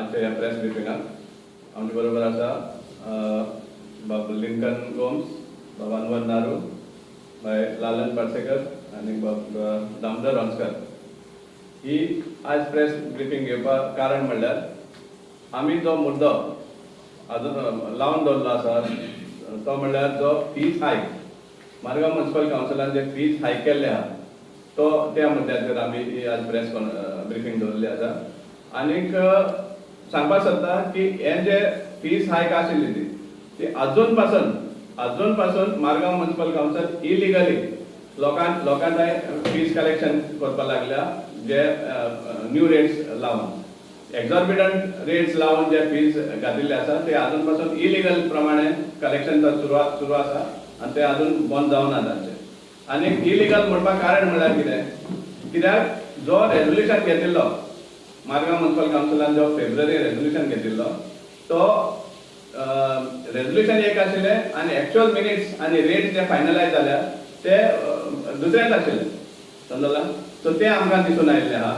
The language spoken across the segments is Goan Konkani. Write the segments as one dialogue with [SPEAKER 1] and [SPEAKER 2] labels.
[SPEAKER 1] आजच्या ह्या प्रेस ब्रिफिंगाक. आमचे बरोबर आसा बाब लिंकन गोम्स, बाब अनवर नारू, बाय लालन पार्सेकर आनी बाब दामोदर रोंजकर. ही आज प्रेस ब्रिफींग घेवपाक कारण म्हणल्यार आमी जो मुद्दो अजून लावन दवरलो आसा, तो म्हणल्यार जो फीज हायक, मारगांव म्युन्सिपल कावन्सिलान जे फीज हायक केल्ले आहा, तो त्या मुद्द्याचेर आमी ही आज प्रेस ब्रिफींग दवरली आसा. आनीक सांगपाक सोदता की हे जे फीज हायक आशिल्ली ती ती अजून पासून मारगांव म्युन्सिपल कावन्सिल इलिगली लोकां फीज कलेक्शन करपाक लागल्या, जे न्यू रेट्स लावन, एक्झॉर्बिटंट रेट्स लावन जे फीज घातिल्ले आसा, ते अजून पासून इलिगल प्रमाणे कलेक्शन सुरू आसा आनी ते अजून बंद जावना तांचे. आनी इलिगल म्हणपाक कारण म्हणल्यार कितें? कित्याक जो रेजोल्युशन घेतिल्लो, मारगांव म्युन्सिपल कावन्सिलान जो फेब्रुवारी रेजोल्युशन घेतिल्लो, तो रेजोल्युशन एक आशिल्लें आनी एक्चुअल मिनिट्स आनी रेट्स जे फायनलायज जाल्या ते दुसरेच आशिल्ले, समजला? सो ते आमकां दिसून आयिल्लें आहा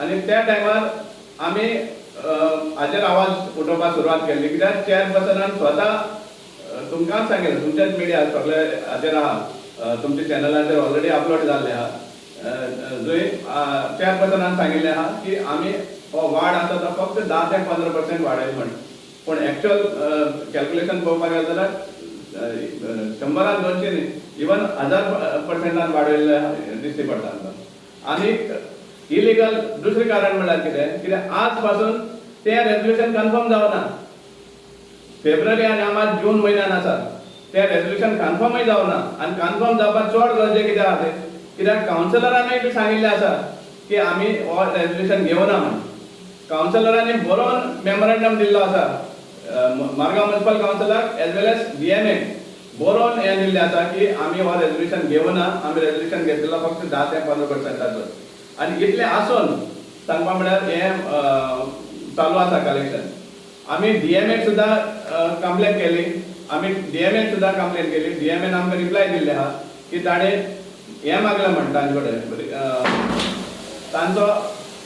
[SPEAKER 1] आनी त्या टायमार आमी हाजेर आवाज उठोवपाक सुरवात केल्ली, कित्याक चेअरपर्सनान स्वता तुमकांच सांगिल्लें, तुमच्याच मिडिया सगळे हाजेर आहा, तुमच्या चॅनलाचेर ऑलरेडी अपलोड जाल्ले आहा, जंय चेअरपर्सनान सांगिल्लें आहा की आमी हो वाड आसा तो फक्त 10 ते 15% वाडयल म्हण. पूण एक्चुअल कॅल्क्युलेशन पळोवपाक गेलें जाल्यार 100रान 200 न्ही, इवन 1000 पर्संटान वाडयल्ले दिश्टी पडटा आमकां. आनी इलिगल दुसरें कारण म्हणल्यार कितें? कित्याक आज पासून तें रेजोल्युशन कन्फर्म जावना. फेब्रुवारी आनी आमी जून म्हयन्यान आसा, तें रेजोल्युशन कन्फर्मूय जावना. आनी कन्फर्म जावपाक चड गरजें कित्याक आहा तें? कित्याक कावन्सिलरांनीय बी सांगिल्लें आसा की आमी हो रेजोल्युशन घेवना म्हण. कावन्सिलरांनी बरोवन मेमोरंडम दिल्लो आसा मारगांव म्युन्सिपल कावन्सिलाक एज वेल एज डीएमए, बरोवन हें दिल्लें आसा की आमी हो रेजोल्युशन घेवना, आमी रेजोल्युशन घेतिल्लो फक्त 10 ते 15 पर्संटाचो. आनी इतलें आसून सांगपा म्हळ्यार हें चालू आसा कलेक्शन. आमी डीएमए सुद्दां कंप्लेन केली. आमी डीएमए सुद्दां कंप्लेन केली. डीएमएन आमकां रिप्लाय दिल्ले आहा की ताणें हें मागलें म्हण तांचे कडेन, तांचो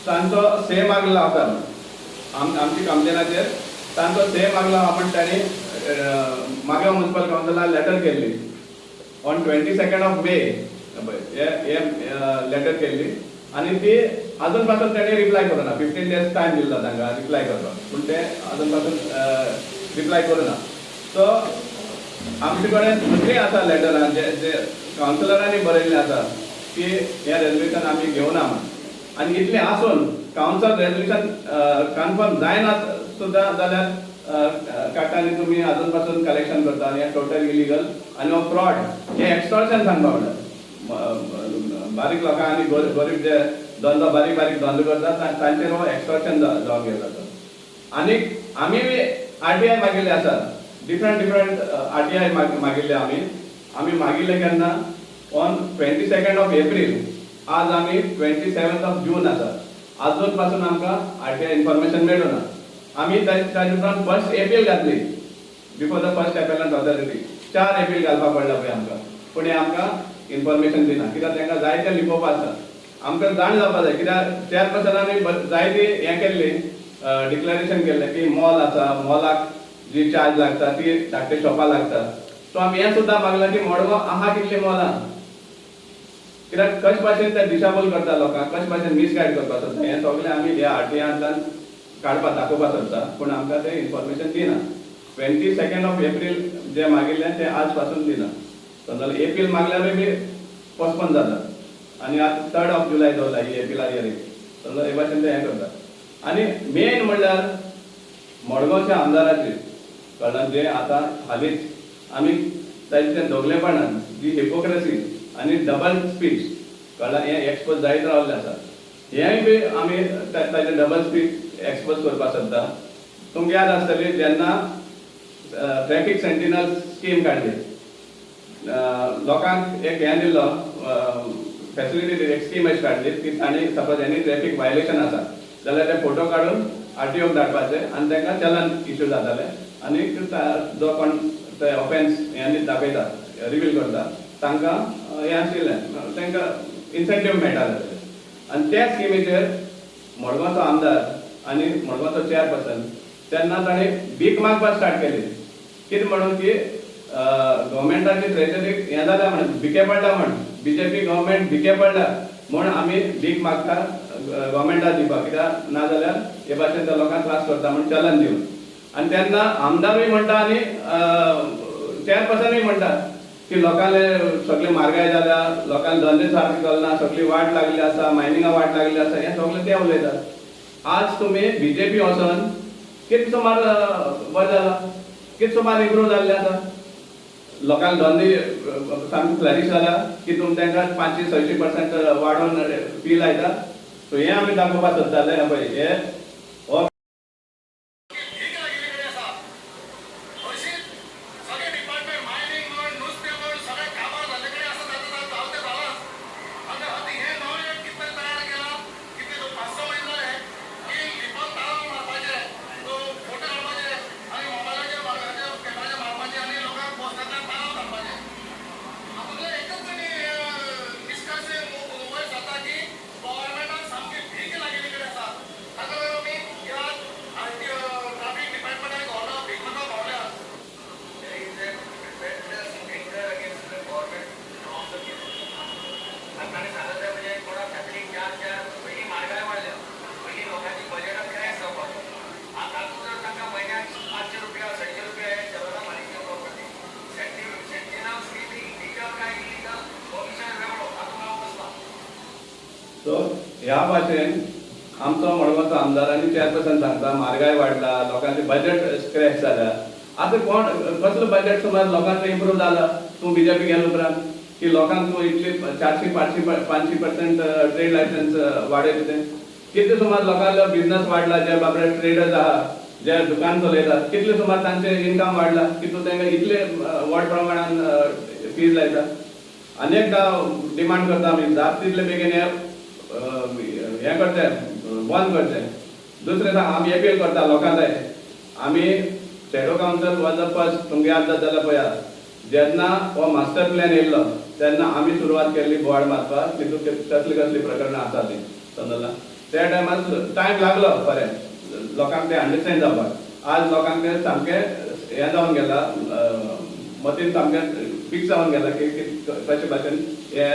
[SPEAKER 1] तांचो से मागला आसा आमची कंप्लेनाचेर. तांचो से मागला आहा म्हण तांणी मारगांव म्युन्सिपल कावन्सिलाक लेटर केल्ली on 22nd of May. पळय, हे हे लेटर केल्ली आनी ती अजून पासून तांणी रिप्लाय करूना. 15 डेज टायम दिल्लो तांकां रिप्लाय करपाक, पूण ते अजून पासून रिप्लाय करूना. सो आमचे कडेन दुसरी आसा लेटरां, जे जे कावन्सिलरांनी बरयल्लें आसा की हें रेजोल्युशन आमी घेवना म्हण. आनी इतलें आसून कावन्सिल रेजोल्युशन कन्फर्म जायना सुद्दां जाल्यार काडटा आनी तुमी अजून पासून कलेक्शन करता आनी हें टोटल इलिगल आनी हो फ्रॉड, हें एक्स्टॉर्शन. सांगपा म्हणल्यार बारीक लोकांक आनी गरीब जे धंदो, बारीक बारीक धंदो करतात, तांचेर हो एक्स्टॉर्शन जावन गेलो तो. आनी आमी आरटीआय मागिल्ले आसा, डिफरंट डिफरंट आरटीआय मागिल्ले आमी. आमी मागिल्ले केन्ना? On 22nd of April. आज आमी 27th of जून आसा, अजून पासून आमकां आरटीआय इन्फॉर्मेशन मेळूना. आमी ताजे उपरांत फर्स्ट एपील घातली before the first appellant authority. चार एपील घालपाक पडला पळय आमकां, पूण हें आमकां इन्फॉर्मेशन दिना, कित्याक तांकां जायतें लिपोवपा आसा. आमकां जाण जावपा जाय, कित्याक चेअरपर्सनांनी जायती हें केल्ली, डिक्लरेशन केल्लें की मॉल आसा, मॉलाक जी चार्ज लागता ती धाकटे शॉपा लागता. सो आमी हें सुद्दां मागलां की मडगांव आहा कितली मॉलां, कित्याक कशे भाशेन ते दिशाभूल करता लोकांक, कशे भाशेन मिसगायड करपाक सोदता, हें सगळें आमी ह्या आरटीआयांतल्यान काडपाक, दाखोवपाक सोदता, पूण आमकां ते इन्फॉर्मेशन दिना. 22nd of April जे मागिल्लें तें आज पासून दिना. समजा एपील मागल्यारूय बी पोस्टपोन जाता आनी आतां 3rd of जुलय दवरला ही एपिला हियरींग. समजा हे भाशेन ते हें करता. आनी मेन म्हणल्यार मडगांवच्या आमदाराची कळ्ळें, जे आतां हालींच आमी तांचे दोगलेपणान जी हिपोक्रसी आनी डबल स्पीच, कळ्ळें, हें एक्सपोज जायत रावल्लें आसा. हेंय बी आमी ताजें डबल स्पीच एक्सपोज करपाक सोदता. तुमकां याद आसतली, जेन्ना ट्रॅफीक सेंटिनल स्कीम काडली, लोकांक एक हें दिल्लो, फॅसिलिटी दिली, एक स्कीम अशी काडली की तांणी सपोज एनी ट्रॅफीक व्हायलेशन आसा जाल्यार ते फोटो काडून आरटीओक धाडपाचे आनी तांकां चलन इश्यू जाताले आनी जो कोण ते ऑफेन्स हें दाखयता, रिवील करता, तांकां हें आशिल्लें, तांकां इन्सेंटीव मेळटाले. आनी त्या स्किमीचेर मडगांवचो आमदार आनी मडगांवचो चेअरपर्सन, तेन्ना ताणें भीक मागपाक स्टार्ट केली. कितें म्हणून की गव्हर्मेंटाची ट्रेजरीक हें जाल्या म्हण, भिके पडल्या म्हण, बीजेपी गव्हर्मेंट भिके पडल्या म्हूण आमी भीक मागता गव्हर्मेंटाक दिवपाक, कित्याक नाजाल्यार हे भाशेन त्या लोकांक त्रास करता म्हूण चलन दिवन. आनी तेन्ना आमदारूय म्हणटा आनी चेअरपर्सनूय म्हणटा की लोकांले सगळे म्हारगाय जाल्या, लोकांक धंदे सारके चलना, सगळी वाट लागली आसा, मायनिंगा वाट लागली आसा, हें सगळें ते उलयतात. आज तुमी बीजेपी वचोन कितें सुमार बरें जाला, कितें सुमार इम्प्रूव जाल्लें आसा? लोकांक धंदे सामके फ्लॅरिश जाल्या की तुमी तांकां 500-600% वाडोवन फी लायता? सो हें आमी दाखोवपाक सोदताले. पळय, हे हो
[SPEAKER 2] भीक लागिल्ले कडेन आसा. हरशीं सगळे डिपार्टमेंट, मायनींग म्हण, नुस्तें म्हण, सगळें काबार जाल्ले कडेन आसा. ताचो जावं तें जालांच. आनी आतां हें नवें एक कितें तयार केलां, कितें 5-6 म्हयने जाले की लिपोन ताळो मारपाचे, फोटो काडपाचे आनी मोबायलाचेर कॅमेराचेर मारपाचे आनी लोकांक पोस्टांतल्यान ताळो धाडपाचे. हातूंतल्यान एकच निश्कर्श वयर सरता की गव्हर्मेंटाक सामकी भीक लागिल्ले कडेन आसा. ताका लागून आमी ह्या आरटीओ, ट्राफीक डिपार्टमेंटाक गव्हर्नर भीक मागपाक पावल्यात.
[SPEAKER 3] There is a tremendous anger against the government from the people. आनी ताणें सांगलें, म्हणजे कोणाक खातीर चार चार पयलीं म्हारगाय वाडल्या, पयलीं लोकांची बजेटां क्रॅश जावपाक. आतां तातूंत जर तांकां म्हयन्याक 500 रुपया, 600 रुपया हे चलना फारीक करपा पडली. सेंटिनल स्कीम लिगल काय इलिगल हो विशय वेगळो, तातूंत हांव वचना.
[SPEAKER 1] सो ह्या भाशेन आमचो मडगांवचो आमदार आनी चेअरपर्सन सांगता म्हारगाय वाडला, लोकांचे बजेट क्रॅश जाल्या. आतां कोण कसलो बजेट सुमार लोकांचो इम्प्रूव जाला तूं बीजेपी गेल्या उपरांत की लोकांक तूं इतली 400, 500, 500% ट्रेड लायसन्स वाडयता? तें कितले सुमार लोकांलो बिझनस वाडला? जे बाबडे ट्रेडर्स आहा, जे दुकान चलयतात, कितले सुमार तांचे इन्कम वाडला की तूं तांकां इतले व्हड प्रमाणान फीज लायता? अनेकदा डिमांड करता आमी, जात तितले बेगीन हे हें करचें, बंद करचें. दुसरें सांग, आमी अपील करता लोकां जाय. आमी shadow council was the first, तुमकां याद जाता जाल्यार पळयात, जेन्ना हो मास्टर प्लॅन येयल्लो तेन्ना आमी सुरवात केल्ली बोवाळ मारपाक तितून कसली कसली प्रकरणां आसा ती, समजला? त्या टायमार टायम लागलो बरें लोकांक ते अंडरस्टँड जावपाक. आज लोकांक ते सामकें हें जावन गेला, मतीन सामकें फिक्स जावन गेला की कशे भाशेन हे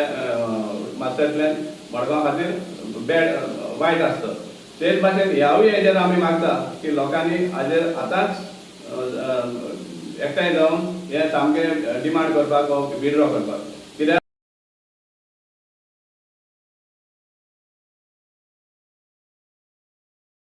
[SPEAKER 1] मास्टर प्लॅन मडगांव खातीर बॅड, वायट आसता. तेच भाशेन ह्यावूय हेजेर आमी मागता की लोकांनी हाजेर आतांच एकठांय जावन हें सामकें डिमांड करपाक, विड्रॉ करपाक.